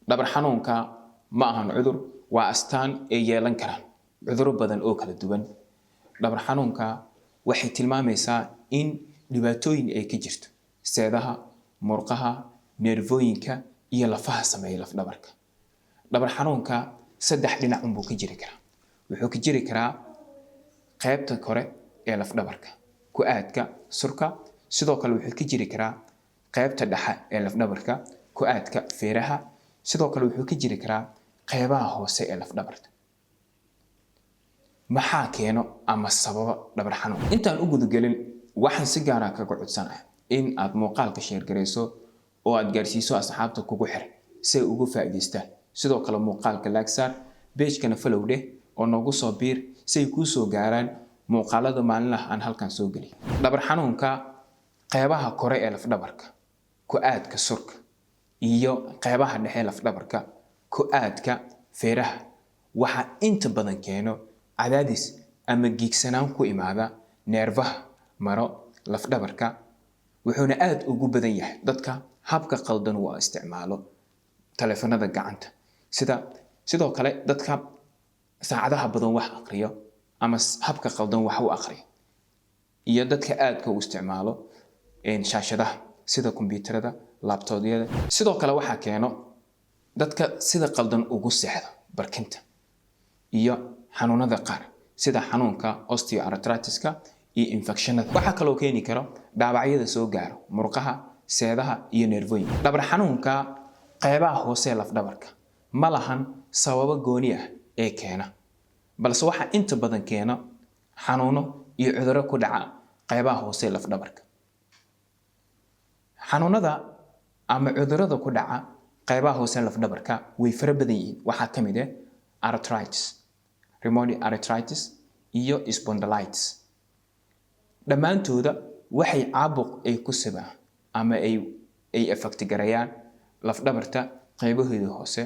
Dhabar xanuunka ma ahan cudur, waa astaan ay yeelan karaan cudurro badan oo kala duwan. Dhabar xanuunka waxay tilmaamaysaa in dhibaatooyin ay ka jirto seedaha, murqaha, neerfooyinka iyo lafaha sameeya lafdhabarka. Dhabar xanuunka saddex dhinac unbuu ka jiri karaa. Wuxuu ka jiri karaa qaybta kore ee lafdhabarka, ku-aadka surka. Sidoo kale wuxuu ka jiri karaa qaybta dhexe ee lafdhabarka, ku-aadka feeraha. Sidoo kale wuxuu ka jiri karaa qeybaha hoose ee lafdhabarta. Maxaa keeno ama sababa dhabar xanuun? Intaan u gudagelin, waxaan si gaara kaga codsanaya in aad muuqaalka share garayso oo aad gaarsiiso asxaabta kugu xiran si ay ugu faa'iidaystaan. Sidoo kale muuqaalka like saar, page-kana follow dheh oo noogu soo biir si ay kuu soo gaaraan muuqaalada maalinlaha aan halkan soo geliyo. Dhabar xanuunka qeybaha kore ee lafdhabarka, ku-aadka surka, iyo qeybaha dhexe ee lafdhabarka, ku-aadka feeraha, waxaa inta badan keeno cadaadis ama giigsanaan ku imaada neerfaha maro lafdhabarka, wuxuuna aad ugu badan yahay dadka habka qaldan uu isticmaalo taleefanada gacanta, sida sidoo kale dadka saacadaha badan wax aqriyo ama habka qaldan wax u aqriyo, iyo dadka aadka u isticmaalo shaashadaha sida kombiyuutarada, laptop-yada. Sidoo kale waxaa keeno dadka sida qaldan ugu seexda barkinta iyo xanuunada qaar sida xanuunka osteoarthritis-ka iyo infekshanada. Waxaa kaloo keeni karo dhaawacyada soo gaaro murqaha, seedaha iyo neerfooyinka. Dhabar xanuunka qeybaha hoose ee lafdhabarka ma lahan sababo gooni ah ee keena, balse waxaa inta badan keena xanuuno iyo cudurro ku dhaca qeybaha hoose ee lafdhabarka. Xanuunada ama cudurrada ku dhaca qeybaha hoose ee lafdhabarka way fara badan yihiin. Waxaa ka mid ah arthritis, rheumatoid arthritis iyo spondylitis. Dhammaantooda waxay caabuq ay ku sabaan ama ay affect gareeyaan lafdhabarta qeybaheeda hoose.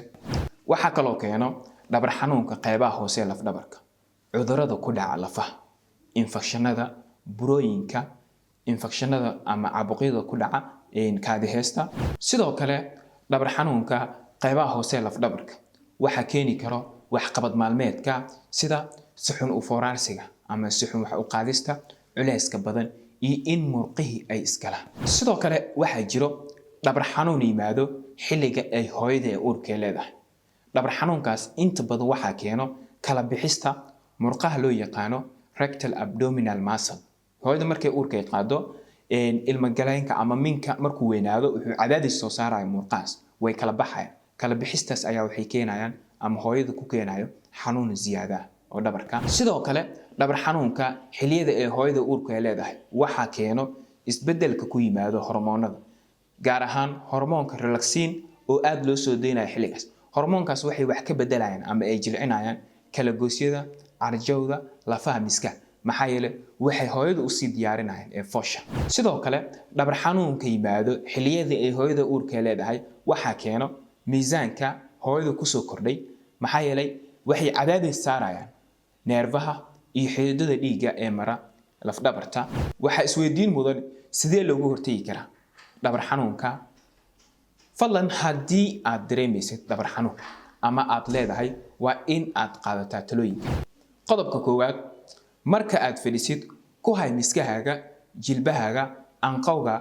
Waxaa kaloo keeno dhabar xanuunka qeybaha hoose ee lafdhabarka cudurrada ku dhaca lafaha, infekshanada, burooyinka, infekshanada ama caabuqyada ku dhaca kaadiheesta. Sidoo kale dhabar xanuunka qeybaha hoose ee lafdhabarka waxaa keeni karo waxqabad maalmeedka, sida si xun u foorarsiga ama si xun wax u qaadista, culeyska badan iyo in murqihii ay iskalaan. Sidoo kale waxaa jiro dhabar xanuun yimaado xilliga ay hooyada ee uurka leedahay. Dhabar xanuunkaas inta badan waxaa keeno kala bixista murqaha loo yaqaano rectal abdominal muscle. Hooyada markay uurka ay qaado, ilmagaleenka ama minka markuu weynaado wuxuu cadaadis soo saaraya murqahaas, way kala baxayaan. Kala bixistaas ayaa waxay keenayaan ama hooyada ku keenayo xanuun ziyaada ah oo dhabarka. Sidoo kale dhabar xanuunka xilliyada ee hooyada uurka ay leedahay waxaa keeno isbedelka ku yimaado hormoonada, gaar ahaan hormoonka relaxin oo aada loo soo deynayo xilligaas. Hormoonkaas waxay wax ka bedelayaan ama ay jilcinayaan kalagoosyada carjawda lafaha miska, maxaa yeele waxay hooyada usii diyaarinayaan ee foosha. Sidoo kale dhabar xanuunka yimaado xilliyada ay hooyada uurka leedahay waxaa keeno miisaanka hooyada kusoo kordhay, maxaa yeelay waxay cadaadis saarayaan neerfaha iyo xididada dhiigga ee mara lafdhabarta. Waxaa isweydiin mudan, sidee loogu hortegi karaa dhabar xanuunka? Fadlan, haddii aad dareemaysid dhabar xanuun ama aad leedahay, waa in aad qaadataa talooyinka. Qodobka koowaad: marka aad fadhisid, ku hay miskahaaga, jilbahaaga, anqowga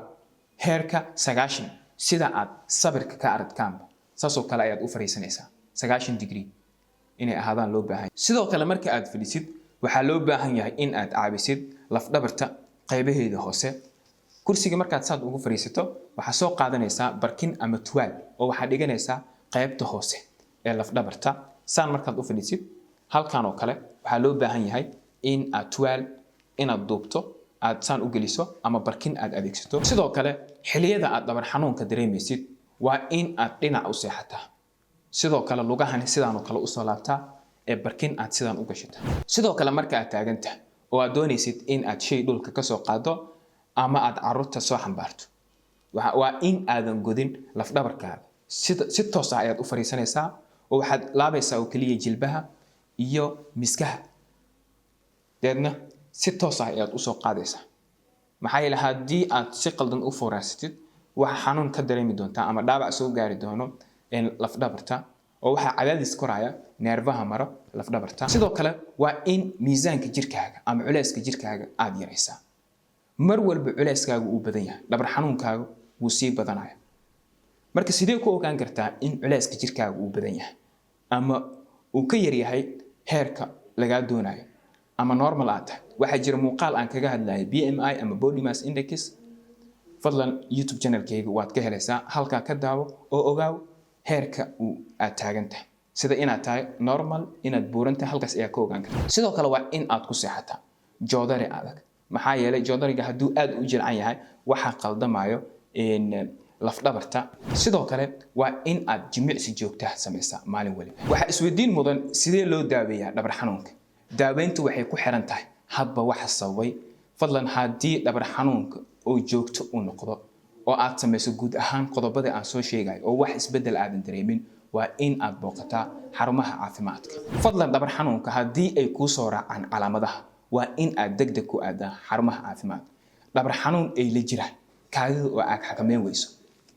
heerka 90, sida aad sawirka ka aragtaanba, saasoo kale ayaad u fadhiisanaysaa, 90 degree inay ahaadaan loo baahan yahay. Sidoo kale marka aad fadhisid, waxaa loo baahan yahay in aad caabisid lafdhabarta qaybaheeda hoose. Kursiga markaad saad ugu fadhiisato, waxaa soo qaadanaysaa barkin ama tuwaal oo waxaad dhiganaysaa qaybta hoose ee lafdhabarta. Saan markaad u fadhiisid halkan oo kale, waxaa loo baahan yahay in aad tuwaal inaad duubto, aad saan u geliso ama barkin aad adeegsato. Sidoo kale xilliyada aad dhabar xanuunka dareemaysid, waa in aad dhinac u seexataa. Sidoo kale lugahani sidaan oo kale usoo laabtaa ee barkin aad sidaan u gashataa. Sidoo kale marka aad taagantahay oo aad doonaysid in aad shay dhulka kasoo qaado ama aad carruurta soo xambaarto, waa in aadan godin lafdhabarkaaga. Sida si toos ah ayaad u fariisanaysaa oo waxaad laabaysaa oo keliya jilbaha iyo miskaha, deedna si toos ah ayaad usoo qaadaysaa, maxaa yeele haddii aad si qaldan u fooraasatid, waxa xanuun ka dareemi doontaa ama dhaawac soo gaari doono. lafdhabarta, oo waxaa cadaadis koraya neerfaha maro lafdhabarta. Sidoo kale waa in miisaanka jirkaaga ama culeyska jirkaaga aada yaraysaa. Mar walba culeyskaaga uu badan yahay, dhabar xanuunkaaga wuu sii badanaya. Marka sidee ku ogaan kartaa in culeyska jirkaaga uu badan yahay ama uu ka yaryahay heerka lagaa doonayo ama normal aad tahay? Waxaa jira muuqaal aan kaga hadlayo BMI ama body mass index. Fadlan YouTube channelkayga waad ka helaysaa, halkaa ka daawo oo ogaaw heerka uu aad taagan tahay, sida inaad tahay normal, inaad buuran tahay, halkaas ayaa ka ogaan karta. Sidoo kale waa in aad ku seexataa joodari adag, maxaa yeelay joodariga hadduu aad u jilcan yahay, waxaa qaldamayo lafdhabarta. Sidoo kale waa in aad jimicsi joogtaa samaysaa maalin waliba. Waxaa isweydiin mudan, sidee loo daaweeyaa dhabar xanuunka? Daaweyntu waxay ku xiran tahay hadba waxa sababay. Fadlan haddii dhabar xanuunka oo joogto u noqdo oo aad samayso guud ahaan qodobadii aan soo sheegayo oo wax isbeddel aadan dareemin, waa in aad booqataa xarumaha caafimaadka. Fadlan dhabar xanuunka haddii ay kuu soo raacaan calaamadaha, waa in aad degdeg ku aadaa xarumaha caafimaadka. Dhabar xanuun ay la jiraan kaadida oo aad xakameyn weyso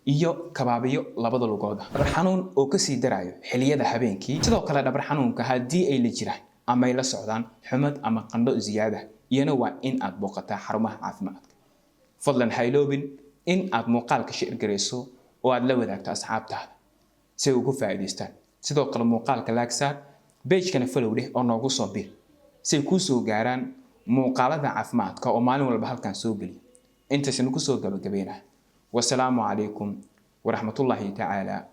iyo kabaabiyo labada lugooda, dhabar xanuun oo kasii darayo xilliyada habeenkii. Sidoo kale dhabar xanuunka haddii ay la jiraan ama ay la socdaan xumad ama qandho ziyaada, iyana waa in aad booqataa xarumaha caafimaadka. Fadlan ha iloobin in aad muuqaalka share garayso oo aad la wadaagto asxaabtaada si ay ugu faa'iidaystaan. Sidoo kale muuqaalka like saar, pagekana follow dheh oo noogu soo bir, si ay kuu soo gaaraan muuqaalada caafimaadka oo maalin walba halkan soo geliya. Intaasinu kusoo gabagabeynaa. Wasalaamu calaykum waraxmatullaahi tacaala.